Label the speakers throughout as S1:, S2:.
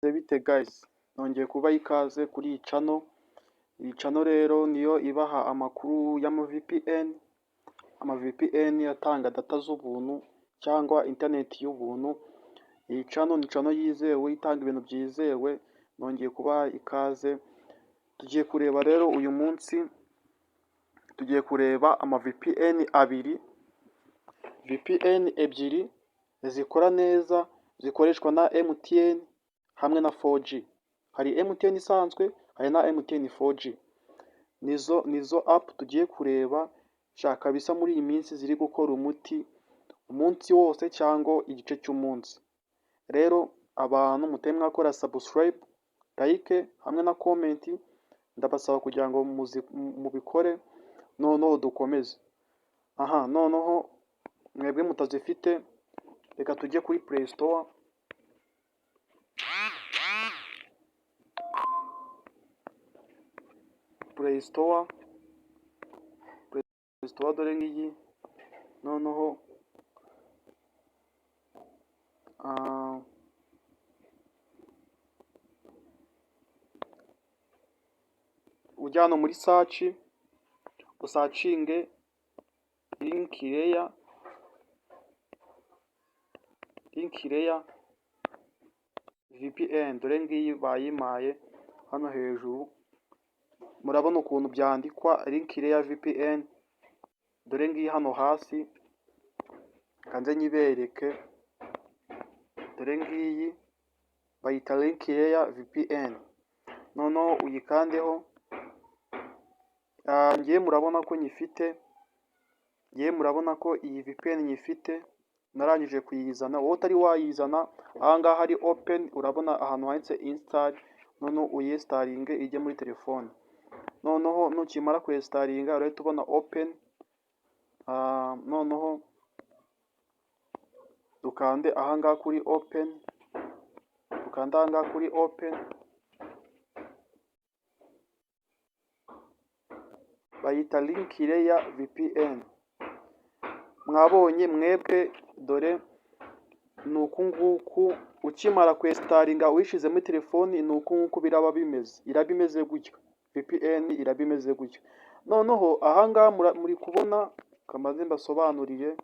S1: Bite guys, nongeye kubaha ikaze kuri iyi channel. Iyi channel rero niyo ibaha amakuru y'ama VPN, ama VPN atanga data z'ubuntu cyangwa internet y'ubuntu. Iyi channel ni channel yizewe, itanga ibintu byizewe, nongeye kubaha ikaze. Tugiye kureba rero uyu munsi, tugiye kureba ama VPN abiri, VPN ebyiri zikora neza, zikoreshwa na MTN hamwe na 4G. Hari MTN isanzwe, hari na MTN 4G. Nizo app tugiye kureba, sha kabisa muri iyi minsi ziri gukora umuti umunsi wose cyangwa igice cy'umunsi. Rero abantu mutari mwakora subscribe, like hamwe na comment, ndabasaba kugira ngo mubikore, noneho dukomeze. Aha noneho mwebwe mutazifite, reka tujye kuri Play Store. Play Store, Play Store dore ngiyi, noneho ujya hano muri search, usearchinge Link Layer, Link Layer VPN, dore ngiyi bayimpaye hano hejuru, murabona ukuntu byandikwa Link Layer VPN, dore ngiyi hano hasi, reka nze nyibereke, dore ngiyi bayita Link Layer VPN, noneho uyikandeho. Ngewe murabona ko nyifite, ngewe murabona ko iyi VPN nyifite, narangije kuyizana. Wowe utari wayizana, aha ngaha hari open, urabona ahantu handitse install, noneho uyinstallinge ijye muri telefone. Noneho nukimara kuyinstallinga urahita ubona open, noneho dukande ahangaha kuri open, dukande ahangaha kuri open. Bayita Link Layer VPN. Mwabonye mwebwe, dore ni uku nguku ukimara kuyinstallinga uyishyize muri telefoni, ni uku nguku biraba bimeze, iraba imeze gutya, VPN iraba imeze gutya. Noneho ahangaha muri kubona, kamaze mbasobanurire,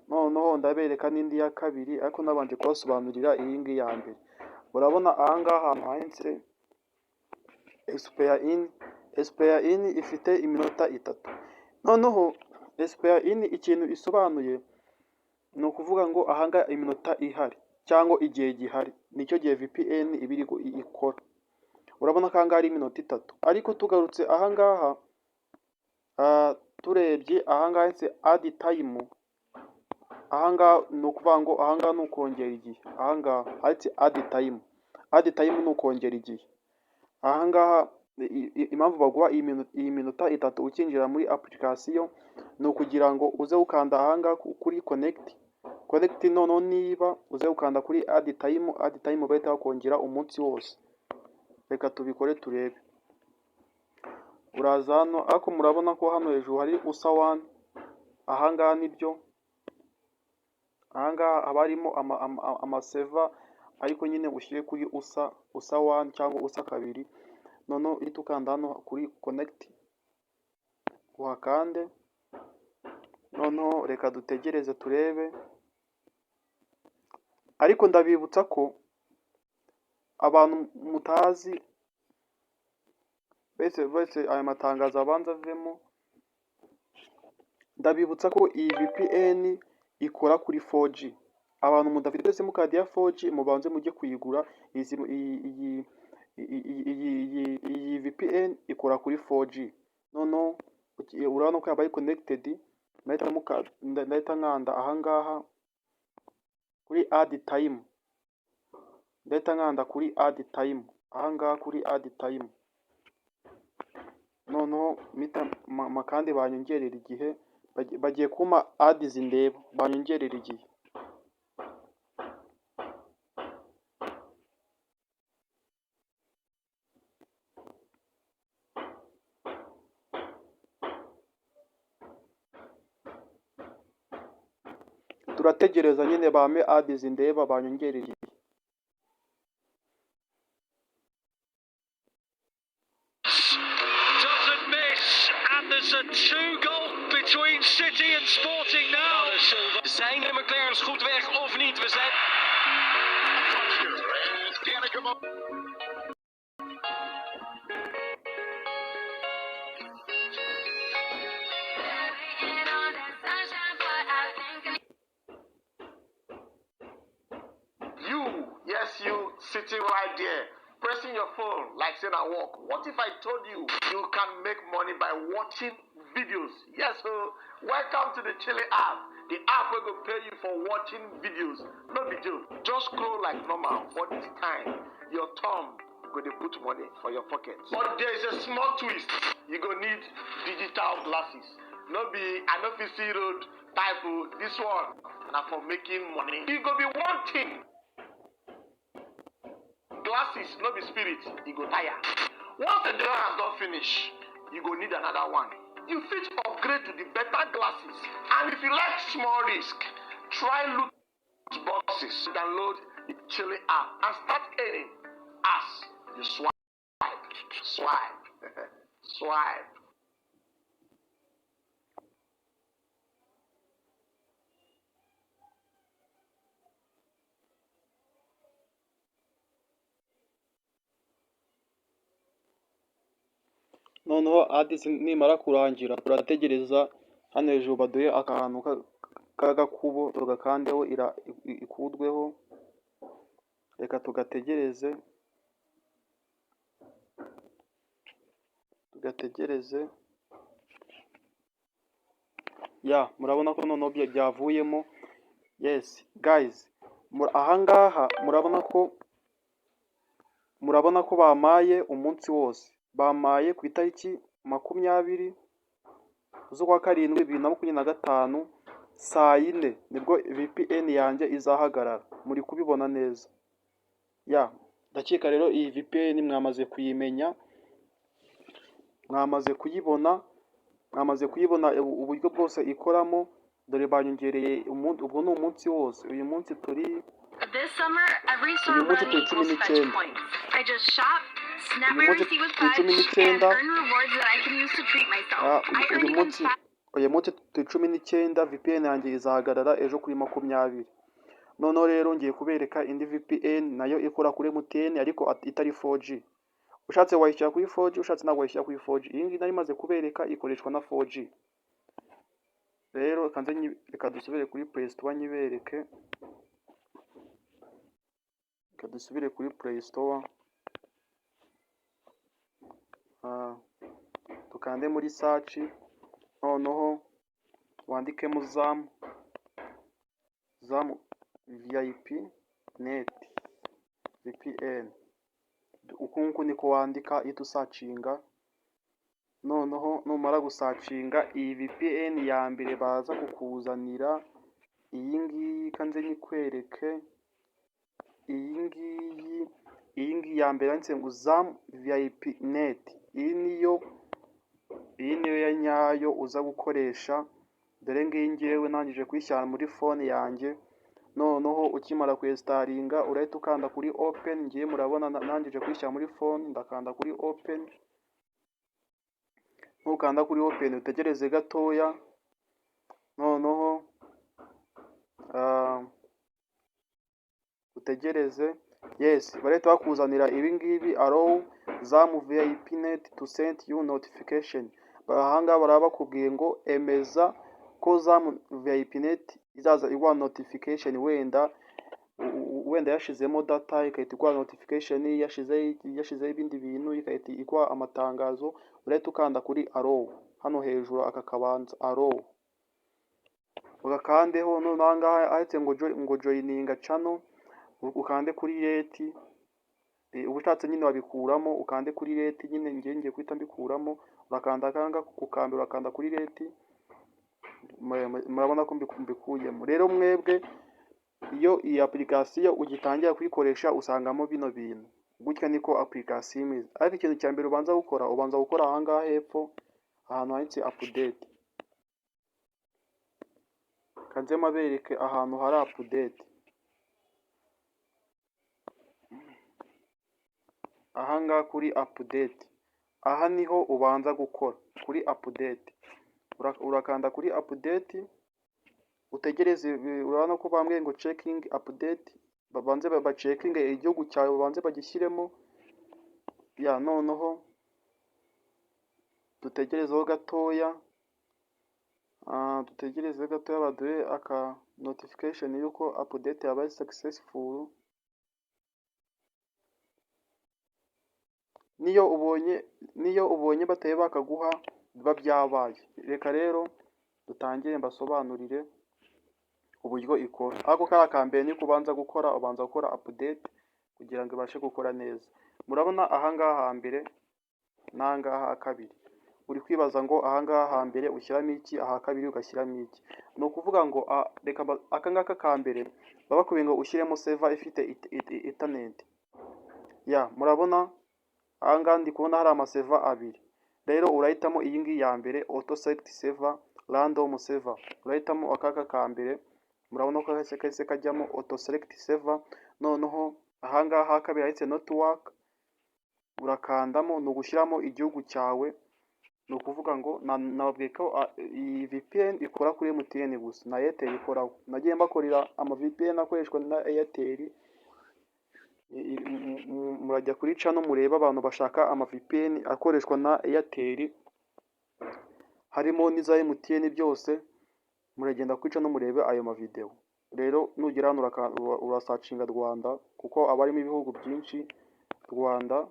S1: noneho ndabereka n'indi ya kabiri ariko nabanje kubasobanurira iyi ngiyi ya mbere. Urabona ahangaha ahantu handitse expire in, expire in ifite iminota 3. Noneho expire in ikintu isobanuye ni ukuvuga ngo ahangaha iminota ihari cyangwa igihe gihari nicyo gihe VPN iba iri ikora. Urabona ko ahangaha ari iminota 3, ariko tugarutse ahangaha turebye ahangaha handitse add time, ahangaha ni ukuvuga ngo ahangaha ni ukongera igihe, ahangaha handitse add time, add time ni ukongera igihe. Ahangaha impamvu baguha iyi minota 3 ukinjira muri application ni ukugira ngo uze gukanda ahangaha kuri connect, connect, noneho niba uze gukanda kuri add time, add time bahita bakongera umunsi wose. Reka tubikore turebe. Uraza hano, ariko murabona ko hano hejuru hari usa one, ahangaha nibyo, ahangaha haba harimo amaserver, ariko nyine ushyire kuri usa one cyangwa usa kabiri, noneho uhite ukanda hano kuri connect, uhakande, noneho reka dutegereze turebe. Ariko ndabibutsa ko abantu mutazi bese aya matangazo abanza avemo, ndabibutsa ko iyi VPN ikora kuri 4G. Abantu mudafite simukadi ya 4G mubanze mujye kuyigura, iyi VPN ikora kuri 4G. Noneho urabona ko yabaye connected, ndahita nkanda ahangaha kuri add time, ndahita nkanda kuri add time, ahangaha kuri add time, noneho kandi banyongerera igihe, bagiye kumpa ads ndeba, banyongerera igihe. Turategereza nyine bampe ads ndeba, banyongerere igihe.
S2: Willems goed weg of niet? We zijn.
S3: You, yes, you sitting right there, pressing your phone like saying I work. What if I told you you can make money by watching videos? Yes, so welcome to the Cheelee app. The app will go pay you for watching videos. No big deal. Just scroll like normal. For this time, your thumb go dey put money for your pocket. But there is a small twist. You go need digital glasses. No be I no fit see road type o. This one na for making money. E go be one thing. Glasses no be spirit, e go tire. Once the glass don finish, you go need another one. You fit upgrade to the better glasses. And if you like small risk, try loot boxes. Download the Cheelee app and start earning as you swipe, swipe, swipe.
S1: Noneho ads nimara kurangira, turategereza hano hejuru baduhe akantu k'agakubo, tugakandeho ikurweho. Reka tugategereze, tugategereze. Ya, murabona ko noneho byavuyemo. Yes guys, ahangaha murabona ko bamaye umunsi wose, bamaye ku itariki 20 z'ukwa karindwi 2025, saa 4 nibwo VPN yanjye izahagarara. Muri kubibona neza? Ya, ndakeka rero iyi VPN mwamaze kuyimenya, mwamaze kuyibona, mwamaze kuyibona uburyo bwose ikoramo. Dore banyongereye, ubwo ni umunsi wose. Uyu munsi turi
S4: This summer, every store
S1: uyu munsi
S4: run
S1: turi cumi
S4: equals fetch
S1: n'icyenda
S4: points. I just shop, snap
S1: Uyu
S4: my
S1: munsi
S4: receipt with
S1: turi cumi
S4: Fetch, and
S1: n'icyenda.
S4: earn rewards that I can use to treat myself. I earn
S1: Uyu
S4: even
S1: munsi, uyu munsi turi 19, VPN yanjye izahagarara ejo kuri 20. Noneho rero ngiye kubereka indi VPN nayo ikora kuri MTN ariko itari 4G. Ushatse wayishyira kuri 4G, ushatse ntabwo wayishyira kuri 4G. Iyi ngiyi nari maze kubereka ikoreshwa na 4G. Rero reka dusubire kuri Play Store nyibereke. Reka dusubire kuri Play Store. Dukande muri search, noneho wandikemo Zam VIP net VPN. Uku nguku niko wandika iyo usearchinga. Noneho numara gusearchinga, iyi VPN ya mbere baza kukuzanira iyi ngiyi. Kanze nyikwereke iyi ngiyi. Iyi ngiyi ya mbere yanditse ngo Zam VIP net, iyi niyo ya nyayo uza gukoresha. Dore ngiyi, ngewe nangije kuyishyira muri phone yanjye. Noneho ukimara kuyinstallinga, urahita ukanda kuri open. Ngiye, murabona nangije kuyishyira muri phone, ndakanda kuri open. Nukanda kuri open, utegereze gatoya. Noneho utegereze. Yes, barahita bakuzanira ibi ngibi: "Allow Zam VIP net to send you notification." Ahangaha baraba bakubwiye ngo emeza ko Zam VIP net izaza iguha notification. Wenda yashizemo data igahita iguha notification, yashizeho ibindi bintu igahita iguha amatangazo. Urahita ukanda kuri allow hano hejuru, aka kabanza, allow, ugakandeho. Noneho ahangaha handitse ngo joining channel, ukande kuri later. Uba ushatse nyine wabikuramo, ukande kuri later nyine. Ngiye guhita mbikuramo. Urakanda akanga kukambere, urakanda kuri later. Murabona ko mbikuyemo. Rero mwebwe iyo iyi application ugitangira kuyikoresha, usangamo bino bintu gutya, niko application imeze. Ariko ikintu cya mbere ubanza gukora, ubanza gukora ahangaha hepfo ahantu handitse update. Kanze mabereke ahantu hari update, ahangaha kuri update. Aha niho ubanza gukora kuri update. Urakanda kuri update. Utegereze. Urabona ko bambwiye ngo checking update, babanze bacheckinge igihugu cyawe, babanze bagishyiremo. Ya, noneho dutegerezeho gatoya, dutegereze gatoya baduhe aka notification yuko update yabaye successful. Niyo ubonye batari bakaguha, biba byabaye. Reka rero dutangire mbasobanurire uburyo ikora. Ariko kariya ka mbere niko ubanza gukora, ubanza gukora update kugira ngo ibashe gukora neza. Murabona ahangaha hambere n'ahangaha ha kabiri. Uri kwibaza ngo ahangaha hambere ushyiramo iki, aha kabiri ugashyiramo iki? Ni ukuvuga ngo reka aka ngaka ka mbere baba bakubwiye ngo ushyiremo server ifite internet. Ya, murabona ahangaha ndi kubona hari amaserver abiri. Rero urahitamo iyi ngiyi ya mbere, auto select server, random server. Urahitamo akaka ka mbere. Murabona ko kahise kajyamo auto select server. Noneho ahangaha ha kabiri handitse network, urakandamo, ni ugushyiramo igihugu cyawe. Ni ukuvuga ngo nababwiye ko iyi VPN ikora kuri MTN gusa, na Airtel ikoraho. Nagiye mbakorera ama VPN akoreshwa na Airtel. Murajya kuri channel murebe abantu bashaka ama VPN akoreshwa na Airtel, harimo n'iza MTN byose. Muragenda kuri channel murebe ayo mavideo. Rero nugera hano urasearchinga Rwanda, kuko aba arimo ibihugu byinshi. Rwanda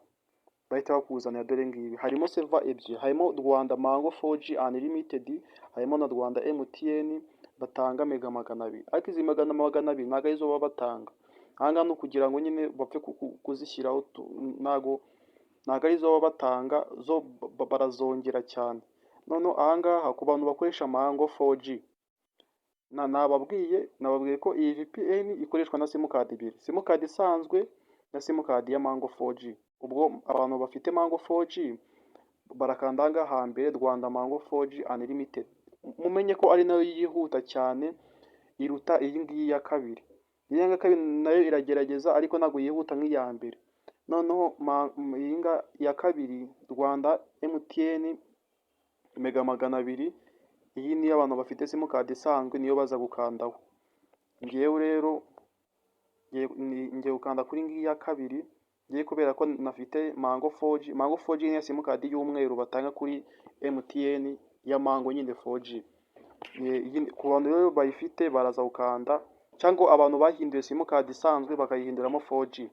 S1: bahita bakuzanira. Dore ngibi, harimo server ebyiri: harimo Rwanda Mango 4G Unlimited, harimo na Rwanda MTN batanga mega 200. Ariko izi mega 200 ntabwo arizo baba batanga ahangaha, ni ukugira ngo nyine bapfe kuzishyiraho. Ntago arizo baba batanga, zo barazongera cyane. Noneho ahangaha ku bantu bakoresha Mango 4G, nababwiye ko iyi VPN ikoreshwa na simukadi ebyiri, simukadi isanzwe na simukadi ya Mango 4G. Ubwo abantu bafite Mango 4G barakanda ahangaha hambere, Rwanda Mango 4G Unlimited. Mumenye ko ari nayo yihuta cyane, iruta iyi ngiyi ya kabiri. Iyi ya kabiri nayo iragerageza, ariko ntabwo yihuta nk'iya mbere. Noneho iyi ya kabiri, Rwanda MTN mega 200, iyi niyo abantu bafite simukadi isanzwe niyo baza gukandaho. Ngewe rero ngiye gukanda kuri ngiyi ya kabiri ngiye, kubera ko nafite Mango 4G. Mango 4G niyo simukadi y'umweru batanga kuri MTN ya Mango nyine 4G. Ku bantu rero bayifite baraza gukanda, cyangwa abantu bahinduye simukadi isanzwe bakayihinduramo 4G,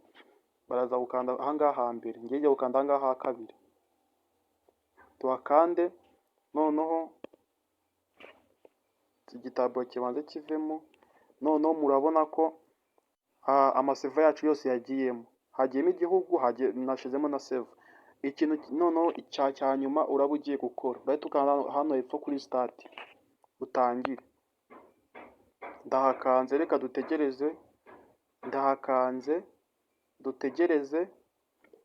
S1: baraza gukanda ahangaha hambere. Ngiye ngiye gukanda ahangaha ha kabiri, tuhakande. Noneho igitaburo kibanze kivemo. Noneho murabona ko amaserver yacu yose yagiyemo, hagiyemo igihugu, nashizemo na server. Ikintu noneho cya nyuma uraba ugiye gukora, urahita ukanda hano hepfo kuri start, utangire. Ndahakanze, reka dutegereze. Ndahakanze, dutegereze.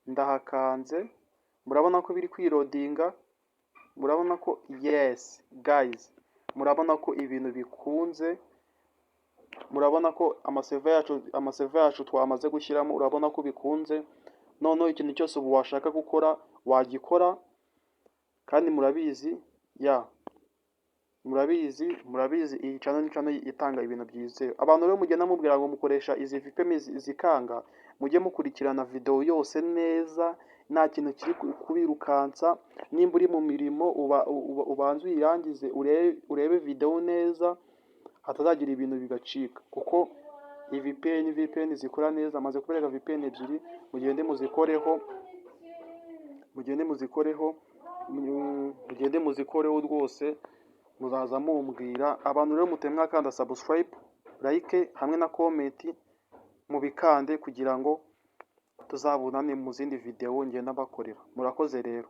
S1: Ndahakanze, murabona ko biri kwiloadinga. Murabona ko, yes guys, murabona ko ibintu bikunze. Murabona ko amaserver yacu twamaze gushyiramo. Urabona ko bikunze. Noneho ikintu cyose ubu washaka gukora wagikora. Kandi murabizi, ya, murabizi, iyi channel ni channel itanga ibintu byizewe. Abantu rero mugenda mubwira ngo mukoresha izi VPN zikanga, mujye mukurikirana video yose neza, nta kintu kiri kubirukansa. Nimba uri mu mirimo, ubanze uyirangize, urebe video neza, hatazagira ibintu bigacika, kuko iyi VPN zikora neza. Maze kubereka VPN ebyiri, mugende muzikoreho, mugende muzikoreho, mugende muzikoreho rwose, muzaza mumbwira. Abantu rero mutari mwakanda subscribe, like hamwe na comment, mubikande kugira ngo tuzabonane mu zindi video ngenda bakorera. Murakoze rero.